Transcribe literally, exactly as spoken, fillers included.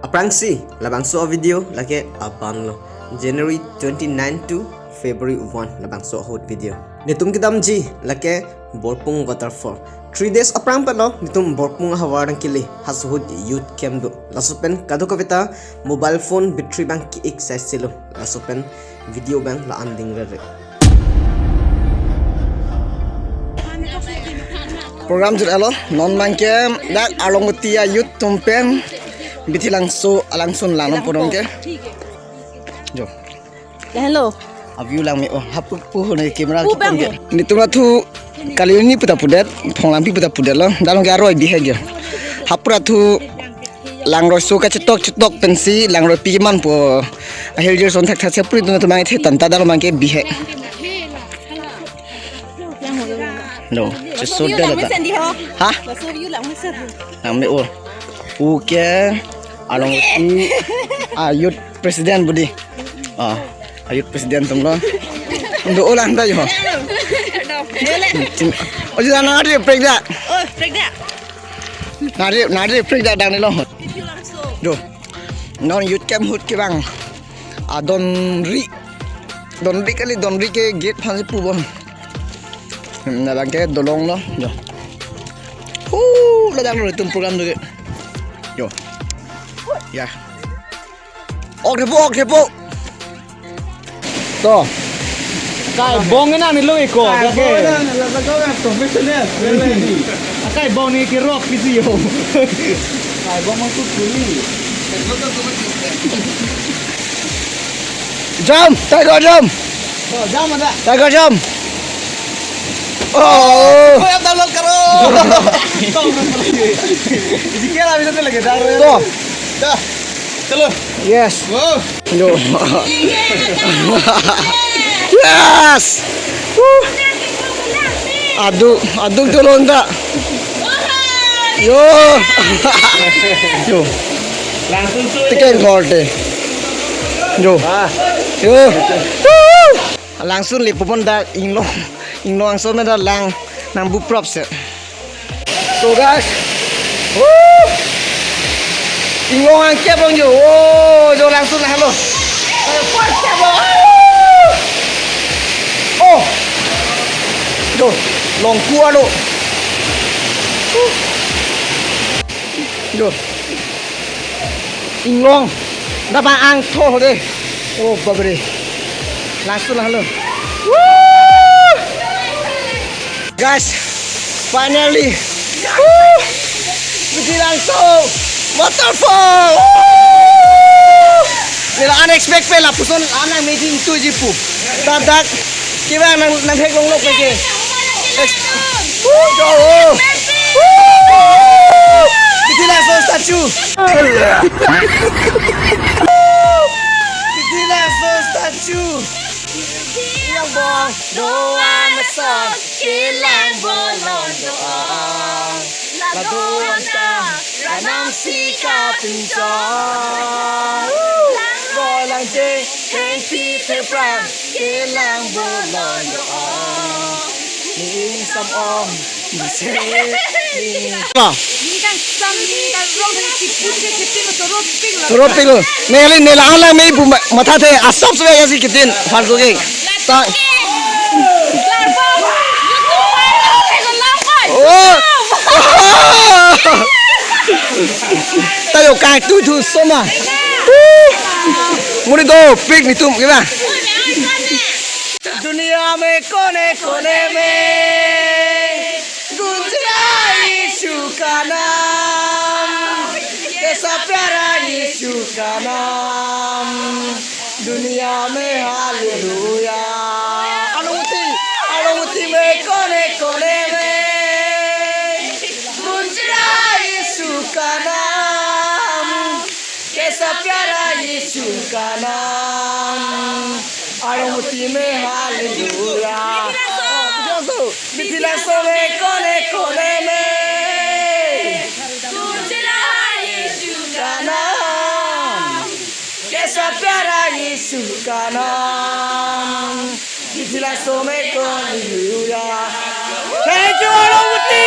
Aphrangsi labangso a-video lake aban lo, January twenty-nine to February one, labangso ahut video. Netum kedamji lake Borpung Waterfall. Three days aphrang pen lo netum Borpung ahavar nangkele, halaso ahut youth camp do. Laso pen kadokave ta mobile phone battery abang ke-ik sai si lo. Laso pen video abang la-an ding rere. Program jut alo, non abang ke dak Arlongkuti a-youth atum pen Bithi Langso alangsun lang pon ke. Jo. Hello. A-view lang me-o, hapu pu hone camera. Pu bang ke. Netum la thu kali ni puta pudet, Phonglangpi puta pudet lo. Dak along ke aroi bihek jo. Hapura thu langroi so kachetok chetok pensi langroi pi man po. Ahirjuson thakthak si puri tu netum abang the tanta, dak along abang ke bihek. No, cheso de la ta. Ha? Lang me-o. Pu ke Arlongkuti a-youth president budi. Ah, a-youth president atum lo. Do-o lang ta jo. Oji, nangri prekda. Oh, prekda. Nangri, nangri prekda dang ni lo. Jo. Non youth camp ahut kevang. Adonri. Donri kali, donri ke gate aphan si pu bon. Hmm, labang ke dolong lo, jo. Hu, ladak lo netum program do ke. Jo. Ya. Ok thepo, ok thepo. To. Kai bong ena ni lo iko, kai bong ke. Ena, la, la, la, professional. Kai bong ni ke rock kisi yo. Kai bong masuk sini. Jump, Tiger jump. Oh, jump ada. Tiger jump. Oh. Koi aap download karo. Isi kya abhi to lage dar. To. Dah. Chalo. Yes. Wow. Yo. Yes. Woo. Aduk, aduk tolong ta. Yo. Yo. Langsung sulit. Tiken korte. Yo. Ah. Yo. Langsung le pupon dak inglong. Inglong so me dak lang nangbu prop se. So guys. Woo. Inglong angkep long jo. Oh, jo langsung halo. Eh, kuat siap long. Oh. Jo, longku alo. Jo. Inglong. Dapat angtho de. Oh, babare. Langsung halo. Woo! Guys, finally. Woo! Bithi Langso waterfall. Woo! Neli unexpected lapuson anak meeting tu jipu. Dak dak. Kiba nang nang hek long lok lagi. Ex- Woo, jo. Woo! Bithi Langso statue. Bithi Langso statue. Yang bong doan masang kelang bolon doan. La doan ta ranam si kapinchon. Roi lang je hengpi thepran kelang bolon doan. Ni sam ong. Ningkan sam ningkan rong dari siput ke kitin lo, torot ping lo. Torot ping lo. Neli neli alang me bu ma-, matha the asap sudah ya si kitin. Falso ke. Ta. Larva. YouTube viral ke lo lang kai. Oh. Tayo kai tu tu soma. Muni do pik ni tum kena. दुनिया में कोने कोने में गूंज रहा यीशु का नाम, कैसा प्यारा यीशु का नाम, दुनिया में हालेलुया। Arlongkuti, Arlongkuti में कोने कोने में गूंज रहा यीशु का नाम, कैसा प्यारा यीशु का नाम, Arlongkuti में hallelujah. Bithi Langso, Bithi Langso में कोने कोने में गूंज रहा यीशु का नाम, कैसा प्यारा यीशु का नाम, Bithi Langso में कोने, हालेलुया। Thank you, Arlongkuti।